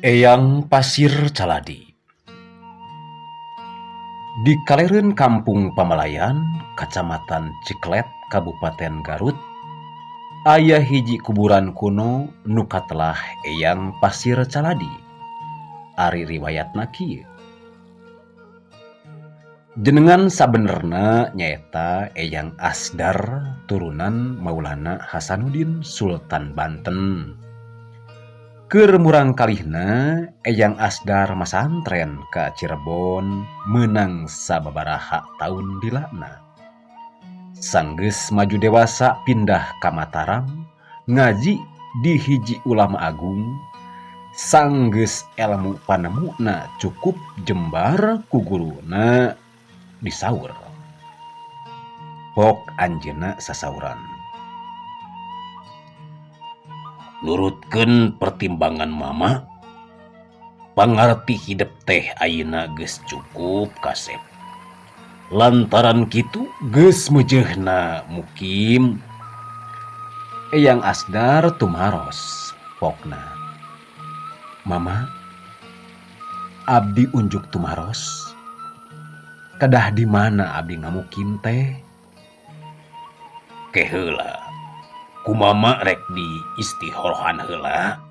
Eyang Pasir Caladi. Di kalereun Kampung Pamalayan, Kacamatan Cikelet, Kabupaten Garut, aya hiji kuburan kuno nu katelah Eyang Pasir Caladi. Ari riwayatna kieu. Jenengan sabenerna nyaeta Eyang Asdar turunan Maulana Hasanuddin Sultan Banten. Keur murangkalihna Eyang Asdar masantren ka Cirebon meunang sababaraha taun dilana. Sanggeus maju dewasa pindah ka Mataram ngaji di hiji ulama agung. Sanggeus elmu panemuna cukup jembar ku guruna disaur. Pok anjeunna sasauran. Nurutkeun pertimbangan mama, pangarti hidep teh ayeuna geus cukup kasep. Lantaran kitu geus meujeuhna mukim. Eyang Asdar tumaros pokna. Mama, abdi unjuk tumaros. Kedah di mana abdi ngamukim teh? Ke heula. Ku mama rek di istihorohan heula.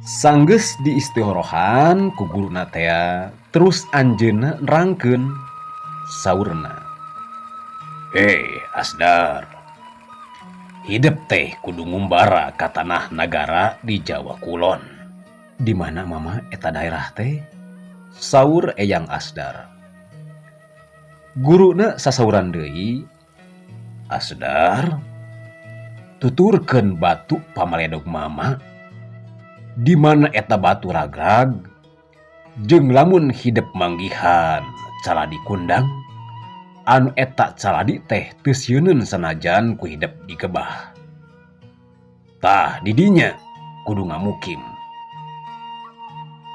Sanggeus di istihorohan ku guruna tea, terus anjeunna nerangkeun saurna. Asdar. Hidep teh kudu ngumbara ka tanah nagara di Jawa Kulon. Di mana mama eta daerah teh? Saur Eyang Asdar. Guruna sasauran deui, Asdar, tuturkeun batu pamaledog mama. Di mana eta batu ragrag, jeung lamun hidep manggihan caladi kundang, anu eta caladi teh teu sieuneun sanajan ku hidep digebah. Tah didinya kudu ngamukim.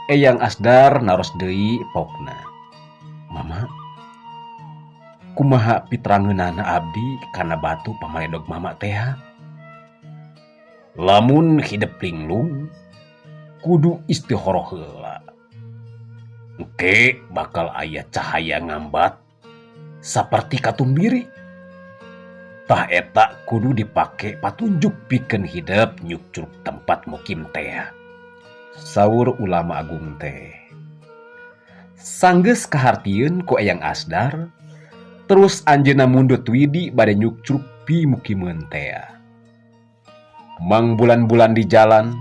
Eyang Asdar naros deui pokna. Mama, kumaha pitrangeunana abdi kana batu pamaledog mama teh? Lamun hidep linglung kudu istihoroh heula. Engke bakal aya cahaya ngambat saperti katumbiri. Tah eta kudu dipake patunjuk pikeun hidep nyukcruk tempat mukim teh. Saur ulama agung teh. Sanggeus kahartieun ku Eyang Asdar, terus anjeunna mundut widi bade nyukcruk pimukimeun teh. Mang bulan-bulan di jalan,